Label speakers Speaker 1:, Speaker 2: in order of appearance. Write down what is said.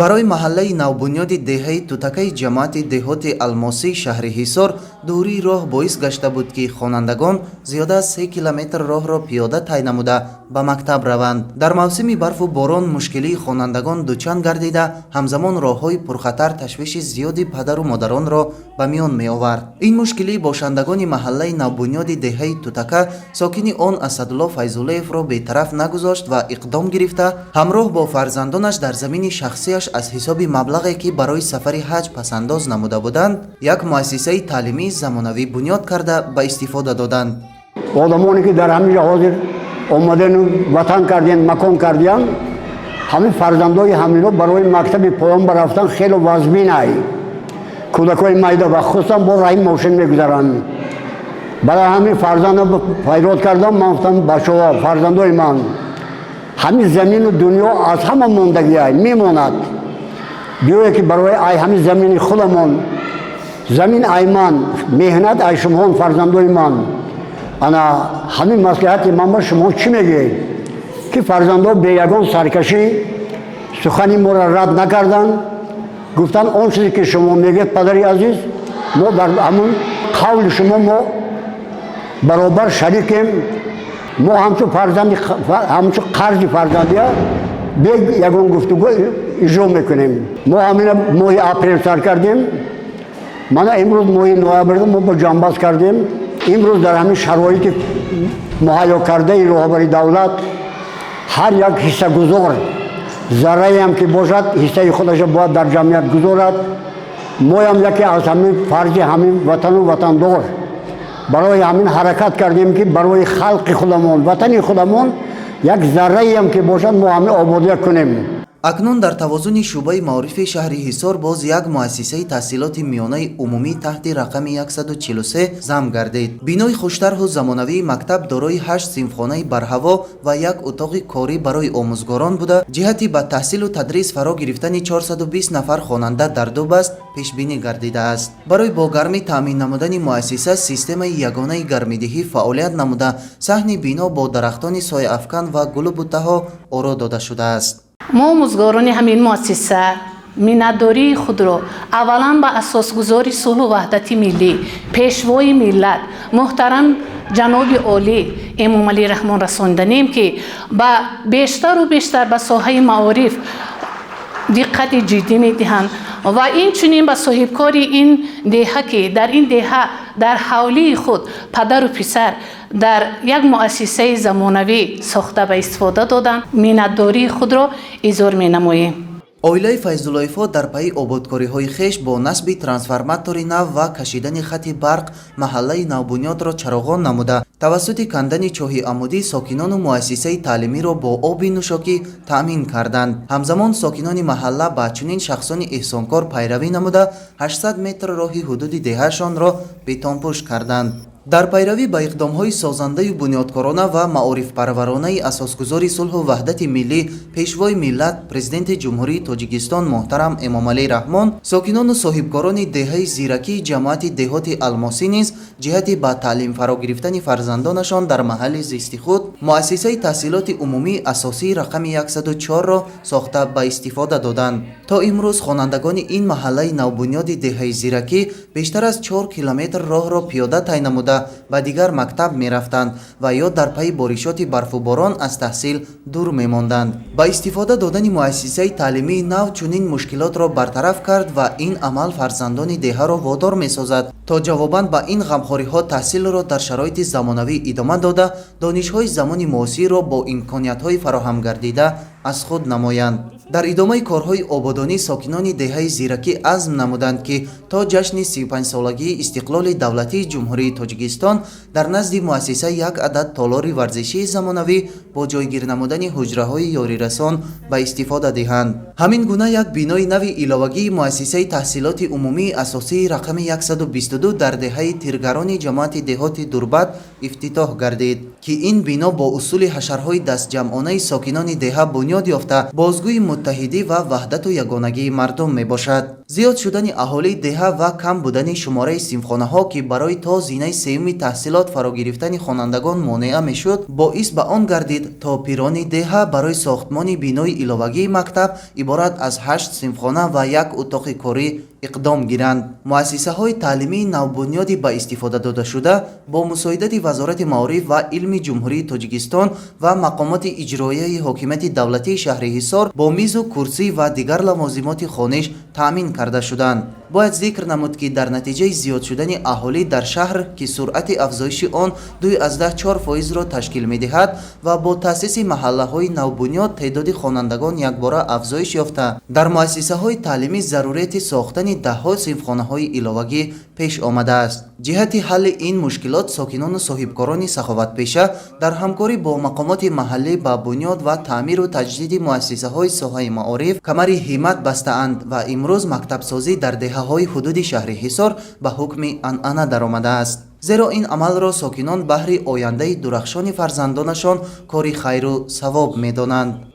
Speaker 1: Барои маҳаллаи навбунёди деҳаи Тутакаи ҷамоати деҳоти Алмосии шаҳри Ҳисор дурии роҳ боис гашта буд, ки хонандагон зиёда аз 3 километр роҳро пиёда тай намуда ба мактаб раванд. Дар мавсими барфу борон мушкилии хонандагон дучанд гардида, ҳамзамон роҳҳои пурхатар ташвиши зиёди падару модаронро ба миён меовард. Ин мушкилии бошандагони маҳаллаи навбунёди деҳаи Тутака сокини он Асадулло Файзуллоевро бетараф нагузошт ва иқдом гирифта, ҳамроҳ бо фарзандонаш дар замини шахсияш аз ҳисоби маблағе, ки барои сафари ҳаҷ пасандоз намуда буданд, як муассисаи таълимии замонавӣ бунёд карда ба истифода доданд.
Speaker 2: Одамоне ки дар ҳамин ҷо ҳозир омадану ватан кардем, макон кардиям, ҳамин фарзандои ҳамино барои мактаби поён барафтан хеле вазминай. Кӯдакҳои майда ва хусусан бо раҳи мошин мегузаранд. Барои ҳамин фарзандам фарёд кардам, ман гуфтам: «Бачаҳо, фарзандои ман, ҳамин замину дунё аз ҳама мондагиай, мемонад. Биёе ки барои ай ҳамин замини худамон, замин ай ман, меҳнат ай шумоон, фарзандои ман, ана ҳамин маслиҳати ман ба шумо чӣ мегӯед?» Ки фарзандо бе ягон саркашӣ сухани моро рад накарданд. Гуфтанд: «Он чизе ки шумо мегӯед, падари азиз, мо дар ҳамун қавли шумо мо баробар шарикем. Мо ҳамчун фарзанди, ҳамчун қарзи фарзандия бе ягон гуфтугӯ иҷро мекунем». Мо ҳамина моҳи апрел сар кардем, мана имрӯз моҳи ноябрда мо ба ҷамъбаст кардем. Имрӯз дар ҳамин шароити муҳайё кардаи роҳбари давлат ҳар як ҳиссагузор, зарраеам ки бошад, ҳиссаи худаша бояд дар ҷамъият гузорад. Моям яке аз ҳамин фарзи ҳамин ватану ватандор барои ҳамин ҳаракат кардем, ки барои халқи худамон, ватани худамон як зарраеам ки бошад, мо ҳамин ободия кунем.
Speaker 1: Акнун дар тавозуни шӯъбаи маорифи шаҳри Ҳисор боз як муассисаи таҳсилоти миёнаи умумӣ таҳти рақами 143 зам гардид. Бинои хуштарҳу замонавии мактаб дорои ҳашт синфхонаи барҳаво ва як утоқи корӣ барои омӯзгорон буда, ҷиҳати ба таҳсилу тадрис фаро гирифтани 420 нафар хонанда дар ду баст пешбинӣ гардидааст. Барои бо гармӣ таъмин намудани муассиса системаи ягонаи гармидиҳӣ фаъолият намуда, саҳни бино бо дарахтони сояафкан ва гулу буттаҳо оро дода шудааст.
Speaker 3: Мо, омӯзгорони ҳамин муассиса, миннатдории худро аввалан ба асосгузори сулҳу ваҳдати миллӣ, пешвои миллат, муҳтарам ҷаноби олӣ Эмомалӣ Раҳмон расонданем, ки ба бештару бештар ба соҳаи маориф диққати ҷиддӣ медиҳанд, ва инчунин ба соҳибкори ин деҳа, ки дар ин деҳа дар ҳавлии худ падару писар дар як муассисаи замонавӣ сохта ба истифода доданд, миннатдории худро изҳор менамоем.
Speaker 1: Оилаи Файзуллоевҳо дар пайи ободкориҳои хеш бо насби трансформатори нав ва кашидани хати барқ маҳаллаи навбунёдро чароғон намуда, тавассути кандани чоҳи амудӣ сокинону муассисаи таълимиро бо оби нӯшокӣ таъмин карданд. Ҳамзамон сокинони маҳалла ба чунин шахсони эҳсонкор пайравӣ намуда, 800 метр роҳи ҳудуди деҳаашонро бетонпӯш карданд. Дар пайравӣ ба иқдомҳои созандаю бунёдкорона ва маорифпарваронаи асосгузори сулҳу ваҳдати миллӣ, пешвои миллат, Президенти Ҷумҳурии Тоҷикистон муҳтарам Эмомалӣ Раҳмон, сокинону соҳибкорони деҳаи Зиракии ҷамоати деҳоти Алмосӣ низ ҷиҳати ба таълим фаро гирифтани фарзандонашон дар маҳалли зисти худ муассисаи таҳсилоти умумии асосии рақами 104-ро сохта ба истифода доданд. То имрӯз хонандагони ин маҳаллаи навбунёди деҳаи Зиракӣ бештар аз 4 километр роҳро пиёда тай намуда ба дигар мактаб мерафтанд ва ё дар пайи боришоти барфу борон аз таҳсил дур мемонданд. Ба истифода додани муассисаи таълимии нав чунин мушкилотро бартараф кард ва ин амал фарзандони деҳаро водор месозад, то ҷавобан ба ин ғамхориҳо таҳсилро дар шароити замонавӣ идома дода, донишҳои замони муосирро бо имкониятҳои фароҳамгардида аз худ намоянд. Дар идомаи корҳои ободонӣ сокинони деҳаи Зиракӣ азм намуданд, ки то ҷашни 35-солагии истиқлоли давлатии Ҷумҳурии Тоҷикистон дар назди муассиса як адад толори варзишии замонавӣ бо ҷойгир намудани ҳуҷраҳои ёрирасон ба истифода диҳанд. Ҳамин гуна як бинои нави иловагии муассисаи таҳсилоти умумии асосии рақами 123. 22 дар деҳаи Тиргарони ҷамоати деҳоти Дурбат ифтитоҳ гардид, ки ин бино бо усули ҳашарҳои дастҷамъонаи сокинони деҳа бунёд ёфта, бозгӯи муттаҳидӣ ва ваҳдату ягонагии мардум мебошад. Зиёд шудани аҳолии деҳа ва кам будани шумораи синфхонаҳо, ки барои то зинаи сеюми таҳсилот фаро гирифтани хонандагон монеа мешуд, боис ба он гардид, то пирони деҳа барои сохтмони бинои иловагии мактаб иборат аз ҳашт синфхона ва як утоқи корӣ иқдом гиранд. Муассисаҳои таълимии навбунёди ба истифода додашуда бо мусоидати Вазорати маориф ва илми Ҷумҳурии Тоҷикистон ва мақомоти иҷроияи ҳокимияти давлатии шаҳри Ҳисор бо мизу курсӣ ва дигар лавозимоти хониш таъмин карда шуданд. Бояд зикр намуд, ки дар натиҷаи зиёд шудани аҳолӣ дар шаҳр, ки суръати афзоиши он 2,4%-ро ташкил медиҳад, ва бо таъсиси маҳаллаҳои навбунёд теъдоди хонандагон якбора афзоиш ёфта, дар муассисаҳои таълимӣ зарурияти сохтани даҳҳо синфхонаҳои иловагӣ пеш омадааст. Ҷиҳати ҳалли ин мушкилот сокинону соҳибкорони саховатпеша дар ҳамкорӣ бо мақомоти маҳаллӣ ба бунёд ва таъмиру таҷдиди муассисаҳои соҳаи маориф камари ҳиммат бастаанд ва имрӯз мактабсозӣ дар деҳаҳои ҳудуди шаҳри Ҳисор ба ҳукми анъана даромадааст, зеро ин амалро сокинон баҳри ояндаи дурахшони фарзандонашон кори хайру савоб медонанд.